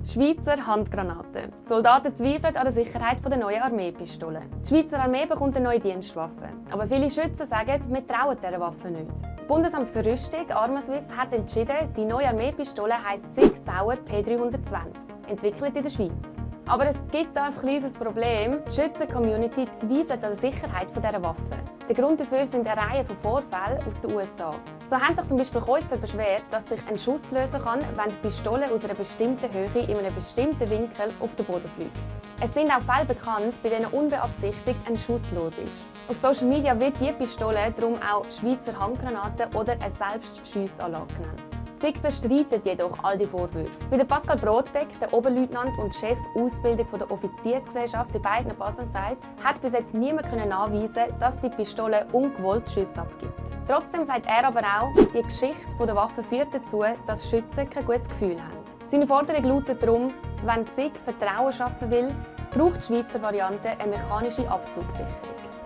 Schweizer Handgranaten. Die Soldaten zweifeln an der Sicherheit der neuen Armeepistole. Die Schweizer Armee bekommt eine neue Dienstwaffe. Aber viele Schützen sagen, wir trauen dieser Waffe nicht. Das Bundesamt für Rüstung, Armaswiss, hat entschieden, die neue Armeepistole heisst SIG Sauer P320, entwickelt in der Schweiz. Aber es gibt da ein kleines Problem. Die Schützen-Community zweifelt an der Sicherheit dieser Waffe. Der Grund dafür sind eine Reihe von Vorfällen aus den USA. So haben sich zum Beispiel Käufer beschwert, dass sich ein Schuss lösen kann, wenn die Pistole aus einer bestimmten Höhe in einem bestimmten Winkel auf den Boden fliegt. Es sind auch Fälle bekannt, bei denen unbeabsichtigt ein Schuss los ist. Auf Social Media wird diese Pistole darum auch Schweizer Handgranate oder eine Selbstschussanlage genannt. SIG bestreitet jedoch all die Vorwürfe. Bei Pascal Brodbeck, der Oberleutnant und Chef Ausbildung der Offiziersgesellschaft in beiden Basen, sagt, hat bis jetzt niemand nachweisen, dass die Pistole ungewollt Schüsse abgibt. Trotzdem sagt er aber auch, die Geschichte der Waffe führt dazu, dass Schützen kein gutes Gefühl haben. Seine Forderung lautet darum, wenn die SIG Vertrauen schaffen will, braucht die Schweizer Variante eine mechanische Abzugssicherung.